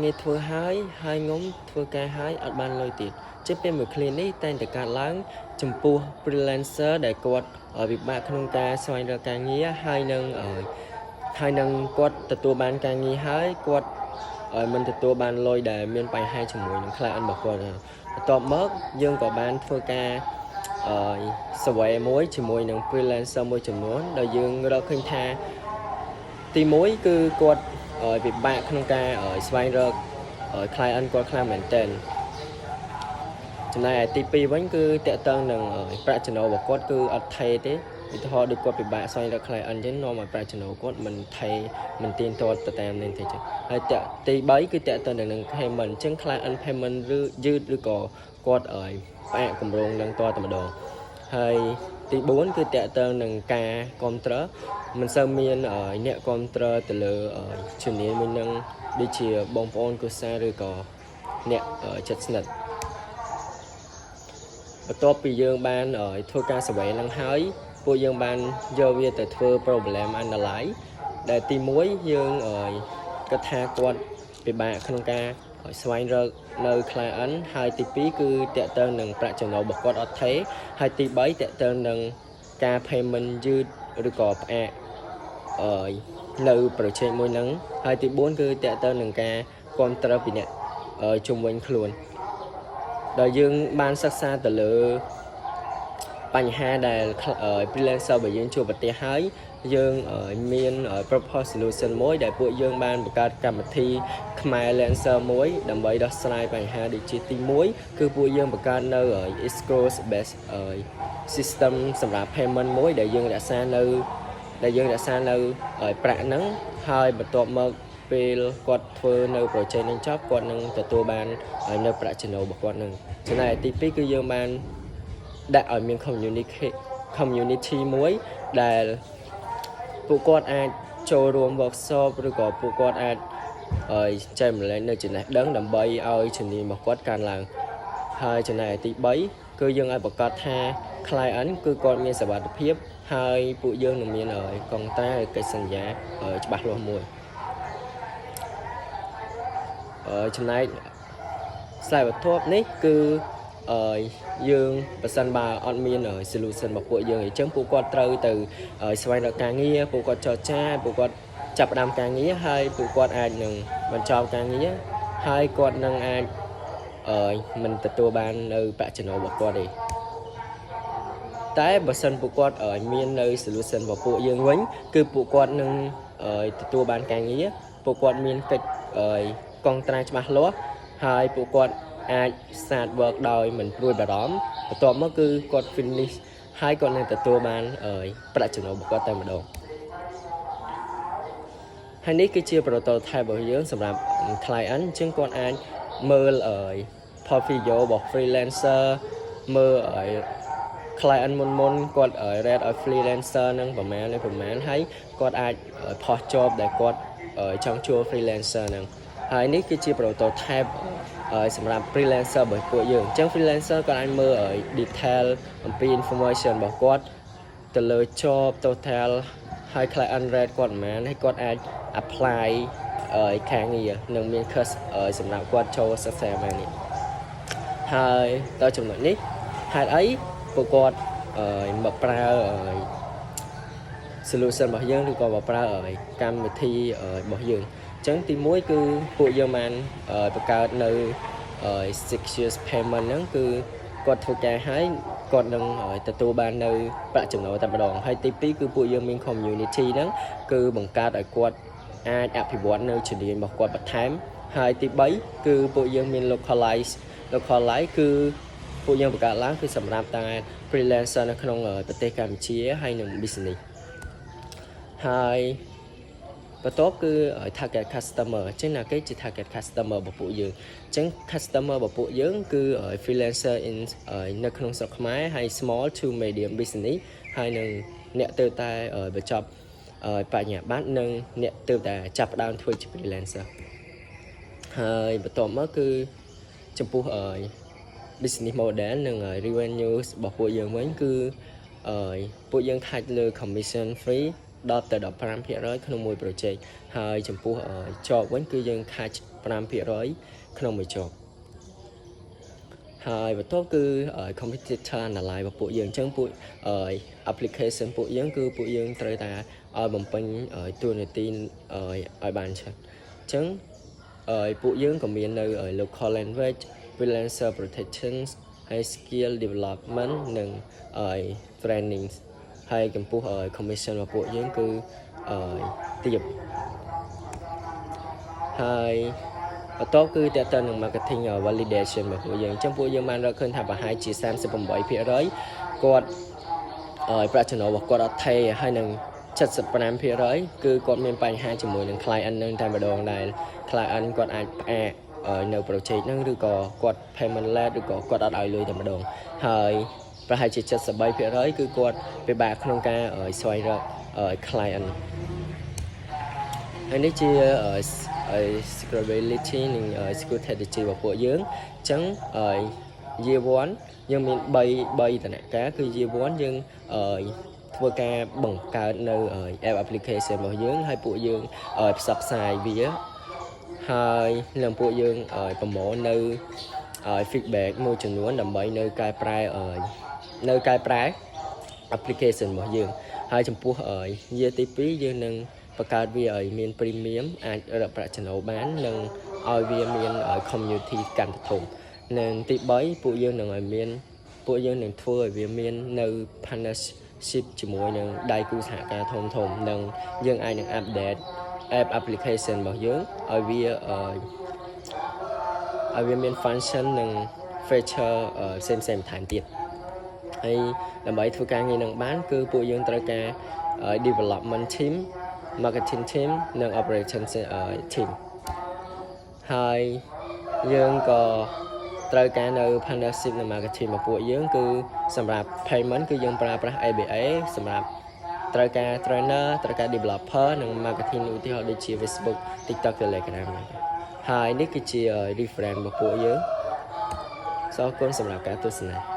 ងារធ្វើហើយហើយងំធ្វើការហើយអត់បានលុយទៀតជិះពេលមួយឃ្លានេះតែងតែកើតឡើងចំពោះ freelancer ដែលគាត់ពិបាកក្នុងការស្វែងរកការងារហើយនឹងហើយនឹងគាត់ទទួលបានការងារហើយគាត់មិនទទួលបានលុយដែលមានបញ្ហាជាមួយនឹង client របស់គាត់បន្ទាប់មកយើងក៏បានធ្វើការអឺ survey មួយជាមួយនឹង freelancer មួយចំនួនដែលយើងរកឃើញថាទី1គឺគាត់ពិបាកក្នុងការស្វែងរក client គាត់ខ្លាំងមែនទែនចំណែកឯទី2វិញគឺទាក់ទងនឹងប្រាក់ចំណូលរបស់គាត់គឺអត់ថេរទេឧទាហរណ៍ដូចគាត់ពិបាកស្វែងរក client អញ្ចឹងនាំឲ្យប្រាក់ចំណូលគាត់មិនថេរមិនទៀងទាត់ទៅតាមនេះទេចឹងហើយតទី3គឺទាក់ទងនឹង payment អញ្ចឹង client payment ឬយឺតឬក៏គាត់ឲ្យផ្អាកគម្រោងនឹងតតែម្ដងហើយទី4គឺទាក់ទងនឹងការគ្រប់គ្រងមិនសូវមានអ្នកគ្រប់គ្រងទៅលើជំនាញមួយនឹងដូចជាបងប្អូនគ្រួសារឬក៏អ្នកជិតស្និទ្ធបន្ទាប់ពីយើងបានធ្វើការ survey នឹងហើយពួកយើងបានយកវាទៅធ្វើ problem analyze ដែលទី1យើងគិតថាគាត់ពិបាកក្នុងការស្វែងរកនៅ client ហើយទី2គឺទាក់ទងនឹងប្រាក់ចំណូលរបស់គាត់អត់ថេរហើយទី3ទាក់ទងនឹងការ payment យឺតឬក៏ផ្អាកអឺនៅ project មួយហ្នឹងហើយទី4គឺទាក់ទងនឹងការគ្រប់គ្រងពីអ្នកជុំវិញខ្លួនដែលយើងបានសិក្សាទៅលើបញ្ហាដែល freelancer របស់យើងជួបប្រទះហើយយើងមាន propose solution មួយដែលពួកយើងបានបង្កើតកម្មវិធីខ្មែរ Lancer មួយដើម្បីដោះស្រាយបញ្ហាដូចជាទី1គឺពួកយើងបង្កើតនៅ escrow based system សម្រាប់ payment មួយដែលយើងរក្សានៅប្រាក់ហ្នឹងហើយបន្ទាប់មក ពេលគាត់ធ្វើនៅ project នឹងចប់គាត់នឹងទទួលបាននៅប្រាក់ចំណូលរបស់គាត់នឹងចំណែកទី2គឺយើងបានដាក់ឲ្យមាន community មួយដែលពួកគាត់អាចចូលរួម workshop ឬក៏ពួកគាត់អាចឲ្យចែករំលែកនៅចំណេះដឹងដើម្បីឲ្យជំនាញរបស់គាត់កើនឡើងហើយចំណែកទី3គឺយើងឲ្យប្រកាសថា client គឺគាត់មានសុវត្ថិភាពហើយពួកយើងនឹងមានកុងត្រាឬកិច្ចសន្យាច្បាស់លាស់មួយចំណែក slide បន្ទាប់នេះគឺអឺយើងបើសិនបើអត់មាន solution របស់ពួកយើងអញ្ចឹងពួកគាត់ត្រូវទៅស្វែងរកការងារពួកគាត់ចរចាពួកគាត់ចាប់ផ្ដើមការងារហើយពួកគាត់អាចនឹងបញ្ចប់ការងារហើយគាត់នឹងអាចអឺមិនទទួលបាននៅប្រាក់ចំណូលរបស់គាត់ទេតែបើសិនពួកគាត់មាននៅ solution របស់ពួកយើងវិញគឺពួកគាត់នឹងទទួលបានការងារពួកគាត់មានកិច្ចកុងត្រាច្បាស់លាស់ហើយពួកគាត់អាច start work ដោយមិនព្រួយបារម្ភបន្ទាប់មកគឺគាត់ finish ហើយគាត់នឹងទទួលបានប្រាក់ចំណូលរបស់គាត់តែម្ដងហើយនេះគឺជា prototype របស់យើងសម្រាប់ client អញ្ចឹងគាត់អាចមើល portfolio របស់ freelancer មើល client មុនមុនគាត់ rate ឲ្យ freelancer នឹងប្រហែលនេះប្រហែលហើយគាត់អាច post job ដែលគាត់ចង់ជួល freelancer ហ្នឹងហើយនេះគឺជា prototype សម្រាប់ freelancer របស់ពួកយើងអញ្ចឹង freelancer គាត់អាចមើល detail អំពី information របស់គាត់ទៅលើ job total ហើយ client rate គាត់ប្រហែលហើយគាត់អាច apply ការងារនឹងមាន course សម្រាប់គាត់ចូលសិក្សាបាននេះហើយដល់ចំណុចនេះហេតុអីពួកគាត់មកប្រើ solution របស់យើងឬក៏មកប្រើកម្មវិធីរបស់យើងអញ្ចឹងទី1គឺពួកយើងបានបង្កើតនៅ secure payment ហ្នឹងគឺគាត់ធ្វើការហើយគាត់នឹងទទួលបាននៅប្រាក់ចំណូលតែម្ដងហើយទី2គឺពួកយើងមាន community ហ្នឹងគឺបង្កើតឲ្យគាត់អាចអភិវឌ្ឍនៅជំនាញរបស់គាត់បន្ថែមហើយទី3គឺពួកយើងមាន localize គឺពួកយើងបង្កើតឡើងគឺសម្រាប់តែ freelancer នៅក្នុងប្រទេសកម្ពុជាហើយនិង business ហើយបន្ទាប់គឺ target customer អញ្ចឹងណាគេជា target customer របស់ពួកយើងអញ្ចឹង customer របស់ពួកយើងគឺ freelancer in នៅក្នុងស្រុកខ្មែរហើយ small to medium business ហើយនឹងអ្នកទើបតែបញ្ចប់បញ្ញាបត្រនិងអ្នកទើបតែចាប់ផ្ដើមធ្វើជា freelancer ហើយបន្ទាប់មកគឺចំពោះ business model និង revenue របស់ពួកយើងវិញគឺពួកយើងខាច់លើ commission fee 10ទៅ15%ក្នុងមួយ project ហើយចំពោះ job វិញគឺយើងខាច់ 5%ក្នុងមួយជាប់ហើយបន្ទាប់គឺ competitor analyze របស់ពួកយើងអញ្ចឹងពួក application ពួកយើងគឺពួកយើងត្រូវតែឲ្យបំពេញតួនាទីឲ្យបានច្រើនអញ្ចឹងពួកយើងក៏មាននៅ local language, freelancer protection ហើយ skill development និង training ហើយចំពោះ commission របស់ពួកយើងគឺទាបហើយបន្ទាប់គឺតើតើនឹង marketing validation របស់ពួកយើងអញ្ចឹងពួកយើងបានរកឃើញថាប្រហែលជា38%គាត់ប្រាក់ចំណូលរបស់គាត់អត់ថេរហើយនឹង75%គឺគាត់មានបញ្ហាជាមួយនឹង client នឹងតែម្ដងដែល client គាត់អាចផ្អាកនៅ project ហ្នឹងឬក៏គាត់ payment late ឬក៏គាត់អត់ឲ្យលុយតែម្ដងហើយប្រហែលជា73%គឺគាត់ពិបាកក្នុងការស្វែងរក client ហើយនេះជា scalability និង strategy របស់ពួកយើងអញ្ចឹង year 1យើងមាន3 3ដំណាក់កាលគឺ year 1យើងធ្វើការបង្កើតនៅ app application របស់យើងហើយពួកយើងផ្សព្វផ្សាយវាហើយនឹងពួកយើងប្រមូលនៅ feedback មួយចំនួនដើម្បីនៅកែប្រែនៅកែប្រែ application របស់យើងហើយចំពោះ year ទី2យើងនឹងបង្កើតវាឲ្យមាន premium អាចរកប្រាក់ចំណូលបាននិងឲ្យវាមាន community កាន់តែធំនិងទី3ពួកយើងនឹងឲ្យមានពួកយើងនឹងធ្វើឲ្យវាមាននៅ partnership ជាមួយនឹងដៃគូសហការធំធំនិងយើងអាចនឹង update app application របស់យើងឲ្យវាមាន function និង feature ផ្សេងៗបន្ថែមទៀតហើយដើម្បីធ្វើការងារនឹងបានគឺពួកយើងត្រូវការ development team, marketing team និង operation team ហើយយើងក៏ត្រូវការនៅ partnership និង marketing របស់ពួកយើងគឺសម្រាប់ payment គឺយើងប្រើប្រាស់ ABA សម្រាប់ត្រូវការ trainer ត្រូវការ developer និង marketing ឧទាហរណ៍ដូចជា Facebook, TikTok, Telegram ហ្នឹងហើយនេះគឺជា reference របស់ពួកយើងសូមអរគុណសម្រាប់ការទស្សនា។